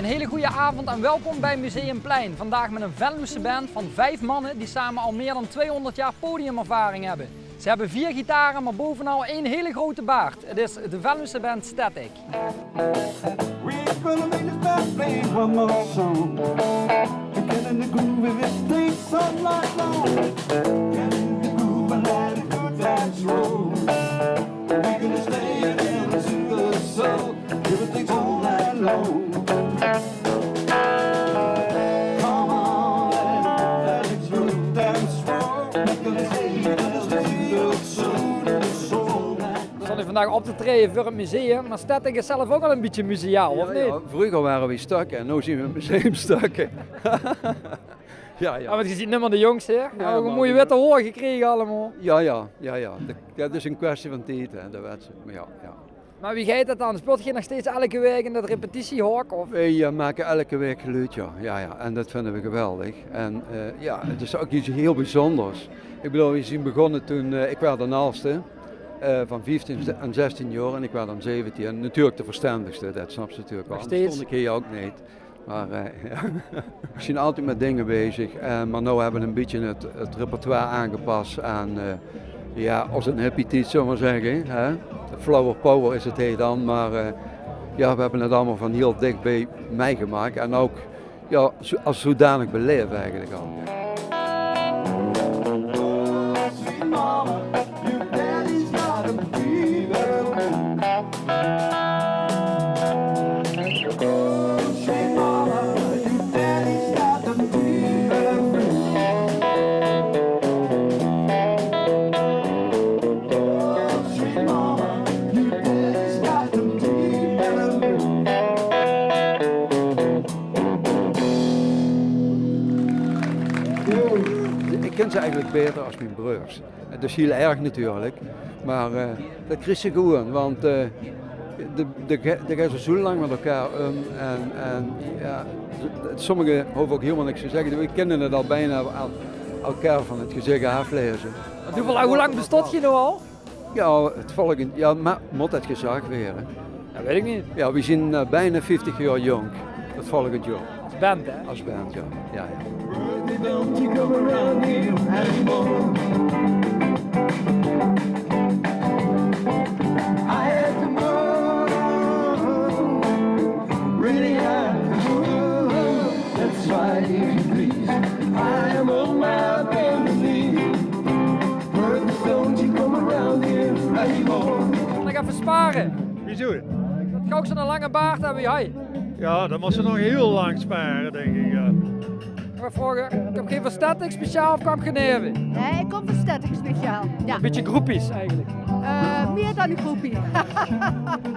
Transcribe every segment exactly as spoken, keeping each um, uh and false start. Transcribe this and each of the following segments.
Een hele goede avond en welkom bij Museumplein. Vandaag met een Venlose band van vijf mannen die samen al meer dan tweehonderd jaar podiumervaring hebben. Ze hebben vier gitaren, maar bovenal één hele grote baard. Het is de Venlose band Static. We're gonna make this band play one more song. To get in the groove, if it takes all night long. Get in the groove and let the good times roll. We're gonna stay and dance in the soul. If it takes all night long. Come on, let the good times roll. We're gonna stay and dance in the soul. Staan hier vandaag op te treden voor het museum, maar Static is zelf ook al een beetje museaal, of niet? Ja, ja, vroeger waren we Static en nu zien we Museum Static. Ja, ja. Ah, want je ziet nimmer de jongste, hè? Ja, ook een mooie witte hoor gekregen allemaal. Ja, ja, ja, ja. Dat, dat is een kwestie van tijd, hè. Dat weet ze. Maar ja, ja. Maar wie gaat het dan? Speelt je nog steeds elke week in dat repetitiehok, of? We, eh, maken elke week geluid, ja. Ja, ja. En dat vinden we geweldig. En, eh, ja, het is ook iets heel bijzonders. Ik bedoel, we zijn begonnen toen, eh, ik was de naalste, eh, van vijftien en zestien jaar en ik was dan zeventien. En natuurlijk de verstandigste, dat snap ze natuurlijk wel. Nog steeds. Anders stond ik hier ook niet. Maar, eh, ja. We zijn altijd met dingen bezig. Eh, maar nu hebben we een beetje het, het repertoire aangepast aan, eh, ja, als een hippie-tiet, zullen we maar zeggen, hè? Flower power is het hier dan, maar, eh, ja, we hebben het allemaal van heel dichtbij meegemaakt. En ook, ja, zo-, als zodanig beleven eigenlijk al. Ik ken ze eigenlijk beter als mijn broers. Het is heel erg natuurlijk, maar, eh, dat krijg je gewoon, want, eh, de, de, de gaan zo lang met elkaar om en, en ja, sommige hoeven ook helemaal niks te zeggen. We kennen het al bijna al, elkaar van het gezicht aflezen. Want hoeveel, hoe lang bestond je nou al? Ja, het volgend, ja, maar moet het gezag weer, hè? Dat weet ik niet. Ja, we zijn, eh, bijna vijftig jaar jong. Het volgend jaar. Als band, hè? Als band, ja. Ja, ja. Don't you come around here anymore. I had to move, really had to move. That's why, if you please, I am on my bended knees. Don't you come around here anymore. Nog even sparen. Wieso? Dat je ook zo'n lange baard hebt wie hij. Ja, dan moet ze nog heel lang sparen, denk ik. Ja. Nog een vraag. Komt je van Static speciaal of komt je neven? Nee, ik kom van Static speciaal. Ja. Een beetje groepies eigenlijk. Eh, meer dan een groepie.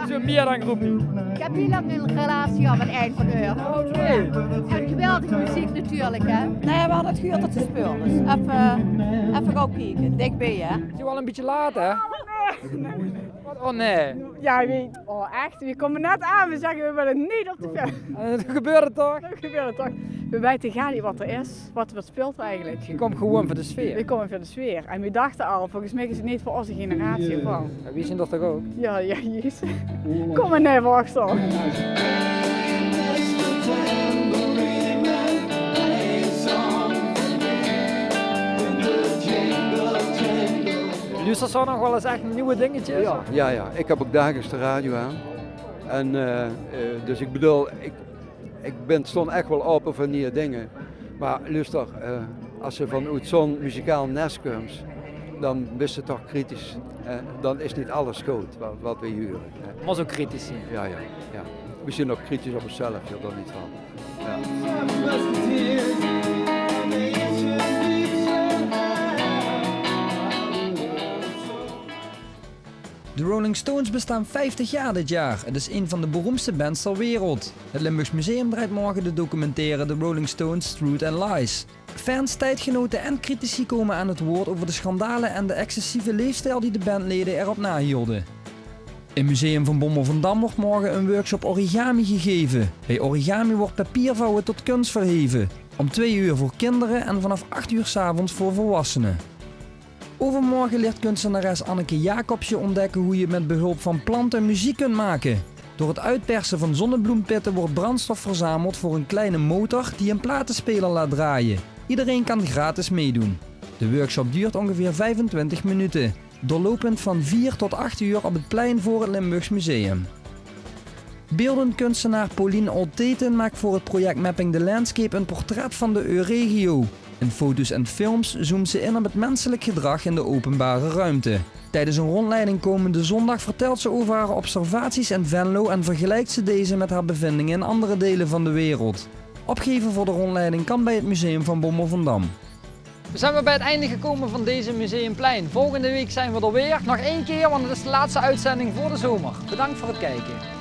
Zo meer dan groepie. Ik heb heel lang een relatie gehad met een van de. Oké. En geweldige muziek natuurlijk, hè. Nee, we hadden het gehuurd dat ze speelden. Dus even, even gaan kijken. Dichtbij, hè. Is wel een beetje laat, hè? Wat? Oh nee. Ja, wie, oh, echt. We komen net aan, we zeggen we willen niet op de film. En het gebeurde toch? Dat gebeurde toch. We weten gar niet wat er is, wat, wat speelt er eigenlijk. Je komt gewoon voor de sfeer. We komen voor de sfeer. En we dachten al, volgens mij is het niet voor onze generatie van. Ja, wie zien dat toch ook? Ja, ja, juist. Kom maar, nee, wacht al. Luister zo nog wel eens echt nieuwe dingetjes? Ja, ja, ja. Ik heb ook dagelijks de radio aan. En, eh, eh, dus ik bedoel, ik, ik ben, stond echt wel open voor nieuwe dingen. Maar luister, eh, als ze vanuit zo'n muzikaal nest komt, dan bist ze toch kritisch. Eh, dan is niet alles goed wat, wat we huren, hè. Moet ook kritisch zijn. Ja, ja, ja. We zijn ook kritisch op onszelf, ja, daar niet van. Ja. De Rolling Stones bestaan vijftig jaar dit jaar. Het is een van de beroemdste bands ter wereld. Het Limburgs Museum draait morgen de documentaire The Rolling Stones: Truth and Lies. Fans, tijdgenoten en critici komen aan het woord over de schandalen en de excessieve leefstijl die de bandleden erop nahielden. In Museum van Bommel van Dam wordt morgen een workshop origami gegeven. Bij origami wordt papiervouwen tot kunst verheven. Om twee uur voor kinderen en vanaf acht uur 's avonds voor volwassenen. Overmorgen leert kunstenares Anneke Jacobs je ontdekken hoe je met behulp van planten muziek kunt maken. Door het uitpersen van zonnebloempitte wordt brandstof verzameld voor een kleine motor die een platenspeler laat draaien. Iedereen kan gratis meedoen. De workshop duurt ongeveer vijfentwintig minuten, doorlopend van vier tot acht uur op het plein voor het Limburgs Museum. Beeldend kunstenaar Pauline Olteten maakt voor het project Mapping the Landscape een portret van de Euregio. In foto's en films zoomt ze in op het menselijk gedrag in de openbare ruimte. Tijdens een rondleiding komende zondag vertelt ze over haar observaties in Venlo en vergelijkt ze deze met haar bevindingen in andere delen van de wereld. Opgeven voor de rondleiding kan bij het museum van Bommel van Dam. We zijn weer bij het einde gekomen van deze Museumplein. Volgende week zijn we er weer. Nog één keer, want het is de laatste uitzending voor de zomer. Bedankt voor het kijken.